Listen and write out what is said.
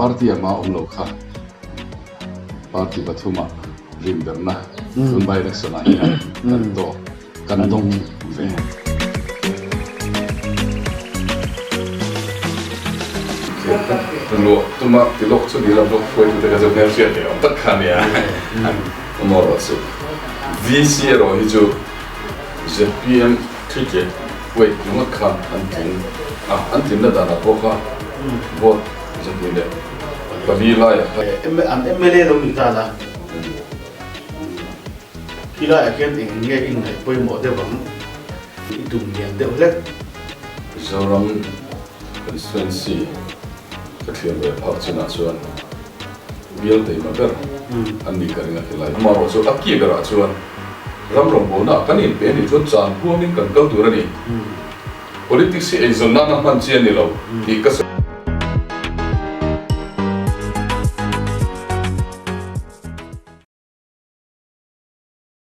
Party a mah awm lo kha party pathuma rin berna tun by election ah hian kan tawk kan dawng ve. Luah tuma ti lawk chu ni lo blog hruaitute kha chu hmelhriat leh awm tak kha a nia. Amaherawhchu VC erawh hi chu zpm ticket wait ringawt kha an tling a, an tlinna danah pawh kha vote 24 laiah kha. An mla lo ni ta la. Khilaiah khian eng nge i ngaih pawimawh deuh ang? I tum lian deuh hlek. Mizoram constituency ka thlir ve phak chinah chuan bial teima ber an nih ka ring a khilai. Amaherawhchu a ki berah chuan ram rawngbawlnaah kan inpe a nih chuan chan huamin kan kal tur a ni. Politics hi eizawn nana hman chi a ni lo tih ka sawi.